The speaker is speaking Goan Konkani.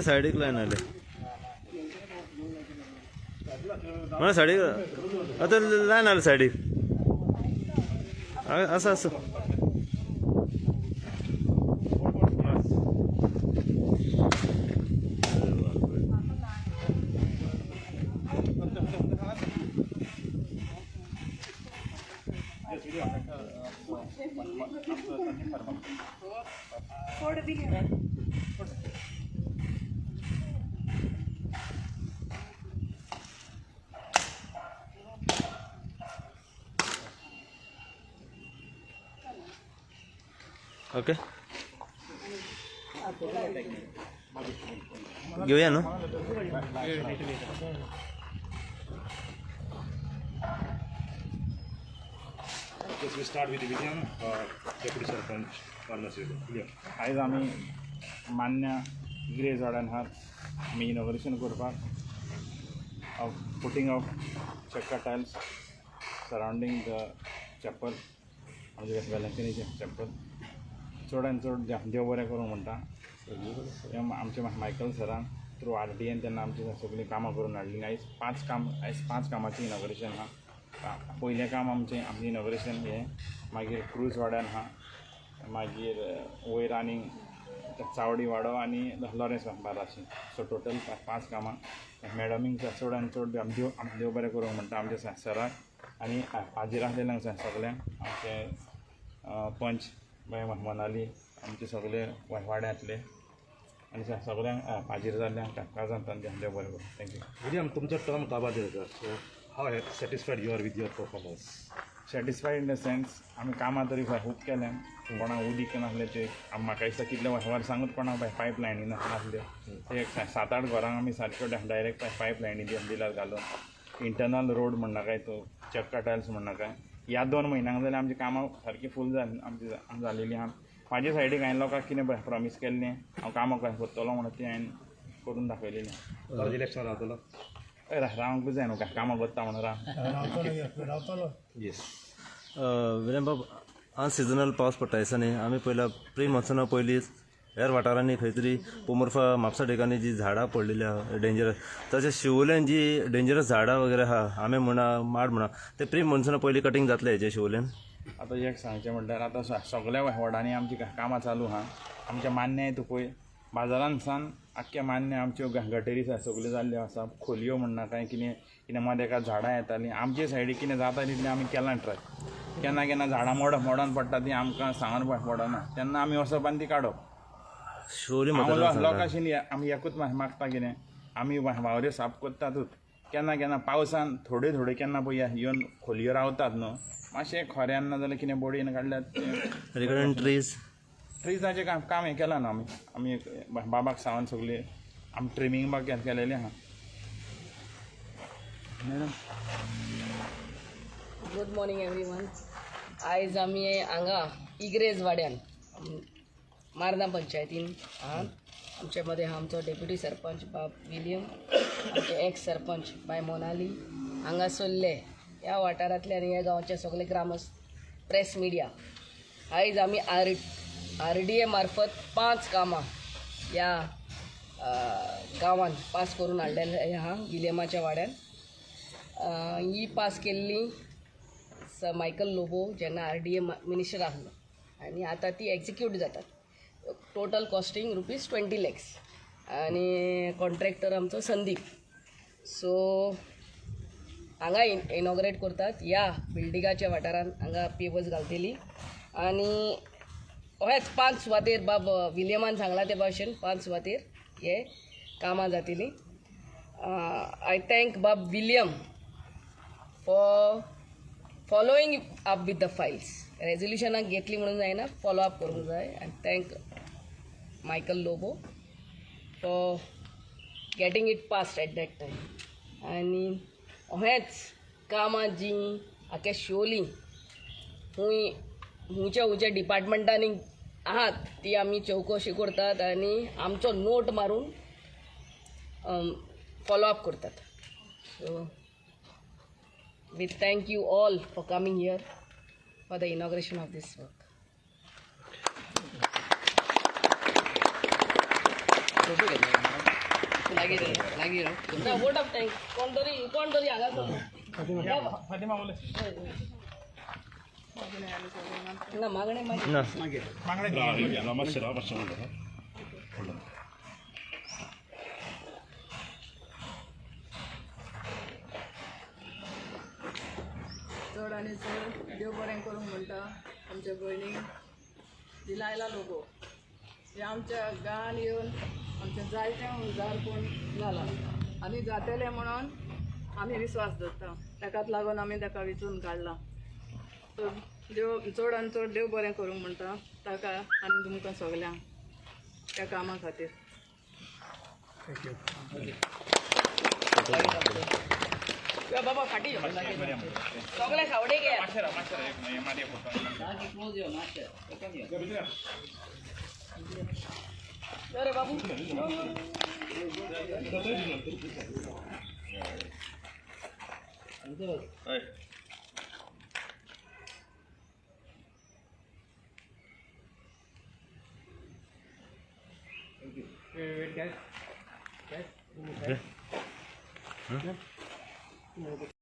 सायडीक लायन आले म्हणा सायडीक आतां लायन आले सायडीक आसा आसा. ओके घेऊया न्हू. Yes, we start with William, Deputy Sarpanch, Varnasi. आयज आमी मान्य इग्रेज वाड्यान आहात. आमी इनॉग्रेशन करपाक of putting of chakka tiles surrounding the chapel, आमचे वेलंकनीचें चॅपल. चड आनी चड देव बरें करूं म्हणटा. हें आमचे मायकल सरान थ्रू RDN तेन्ना आमची सगळीं कामां करून हाडलीं. आयज पांच काम, आयज पांच कामाचें इनॉग्रेशन आहा. पयलें काम आमचें आमचें इनॉग्रेशन हें, मागीर क्रूज वाड्यान आहा, मागीर वयर आनी चावडी वाडो आनी लॉरेन्स बार्राशी. सो टोटल पांच कामां. मॅडमींक चड आनी चड देव देव बरें करूं म्हणटा आमच्या सराक आनी हाजीर आसलेल्यांक सगल्यांक. आमचे पंच बाय मनाली, आमचे सगळे वाड्यांतले आनी सगळ्यांक हाजीर जाल्ल्यांक काजान देव बरें करूं. Thank you. William, तुमचो टर्म काबार जाता, so how satisfied you are with your performance? Satisfied in the sense आमी कामां तरी खूब केल्या. कोणाक उदीक नासलें ते म्हाका दिसता कितले वर्सांकूच कोणाक पायप लायनी नासल्यो. एक 7-8 घरांक आमी सारक्यो डायरेक्ट पायप लायनी दिल्यात घालून. इंटरनल रोड म्हणनाकाय तूं, चक्का टायल्स म्हणनाकाय. ह्या 2 म्हयन्यांक जाल्यार आमची कामां सारकी फूल आमची जालेली आहा. म्हाजे सायडीक हांवें लोकांक कितें प्रॉमीस केल्लें हांव कामां करतलो म्हणून ती हांवें करून दाखयलेली. परत इलेक्शन रावतलो? हय, रावंकूच जाय न्हू, कामां करता म्हणून राव. येस. विलियम बाब, अनसिजनल पावस पडटा दिसांनी आमी पयला प्री मॉन्सुना पयलींच हेर वाठारांनी खंय तरी पोमोर्फा म्हापसा ठिकाणी जी झाडां पडलेली आहा डेंजरस, तशेंच शिवोलेन जी डेंजरस झाडां वगैरे आहा, आमे म्हणा माड म्हणा, ते प्री मॉन्सुना पयलीं कटींग जातलें हेजें शिवोलेन? आतां एक सांगचें म्हणल्यार आतां सगळ्या वॉर्डांनी आमची कामां चालू आहा. आमच्या मान्याय तूं पळय बाजारान सान आख्ख्या मान्य आमच्यो गटेरी सगल्यो जाल्ल्यो आसा. खोलयो म्हणना काय कितें कितें मदें एका झाडां येतालीं. आमचे सायडीक कितें जाता तितलें आमी केलां ट्राय. केन्ना केन्ना झाडां मोडोन पडटा ती आमकां सांगून पडना, तेन्ना आमी वचप आनी ती काडप. शिवोली लोकांशी आमी एकूच मागता कितें, आमी वावऱ्यो साफ करतातूच. केन्ना केन्ना पावसान थोड्यो थोड्यो केन्ना पळय येवन खोलयो रावतात न्हू, मातशें खोऱ्यान ना जाल्यार कितें बोडयेन काडल्यार. रिगार्डींग ट्रीज, ट्रिजाचें काम हें केलां न्हू आमी. आमी बाबाक सांगून सगळीं आमी ट्रिमींग बाग केलेलें आहा. Madam, good morning everyone. आयज आमी हांगा इग्रेज वाड्यान मार्ना पंचायतीन आहा. आमचे मदें आहा आमचो डेप्युटी सरपंच बाब विलियम, आमचे एक्स सरपंच बाय मोनाली, हांगासरले ह्या वाठारांतले आनी ह्या गांवचे सगळे ग्रामस्थ, प्रेस मिडिया. आयज आमी RDA मार्फत 5 कामां ह्या गांवांत पास करून हाडलेले आहा विलियमाच्या वाड्यान. ही पास केल्ली सर मायकल लोबो जेन्ना RDA minister आसलो आनी आतां ती एक्जिक्यूट जातात. टोटल कॉस्टिंग ₹20 lakhs आनी कॉन्ट्रॅक्टर आमचो संदीप. सो हांगा इनॉग्रेट करतात ह्या बिल्डिंगाच्या वाठारांत. हांगा पेवर्स घालतली आनी अहेच 5 सुवातेर बाब विलियमान सांगला ते भाशेन 5 सुवातेर हे कामां जातलीं. I thank Bob William for following up with the files. रेजोल्युशनाक घेतली म्हणून जायना, फॉलो अप करूंक जाय. आनी thank Michael Lobo for getting it passed at that time. आनी अहेंच कामां जीं आख्या शिवोली खूंय खुंयच्या खुंयच्या डिपार्टमेंटांनी आहात ती आमी चवकशी करतात आनी आमचो नोट मारून फॉलो अप करतात. So we thank you all for coming here for the inauguration of this work. ना वोट ऑफ thank कोण तरी कोण तरी हांगा ना मागणें मागीर ना. मातशें राव, मातशें hold on. चड आनी चड देव बरें करूंक म्हणटा आमच्या भयणीक दिलायला लोगो हे आमच्या गांवान येवन आमचें जायतें उदारपण जालां आनी जातलें म्हणून आमी विस्वास दवरता. ताकाच लागून आमी ताका विचून काडला. सो देव चड आनी चड देव बरें करूंक म्हणटा ताका आनी तुमकां सगल्यांक त्या कामा खातीर. यो बाबा फाटी यो. सगळे सावडे घे. यो रे बाबू. Okay.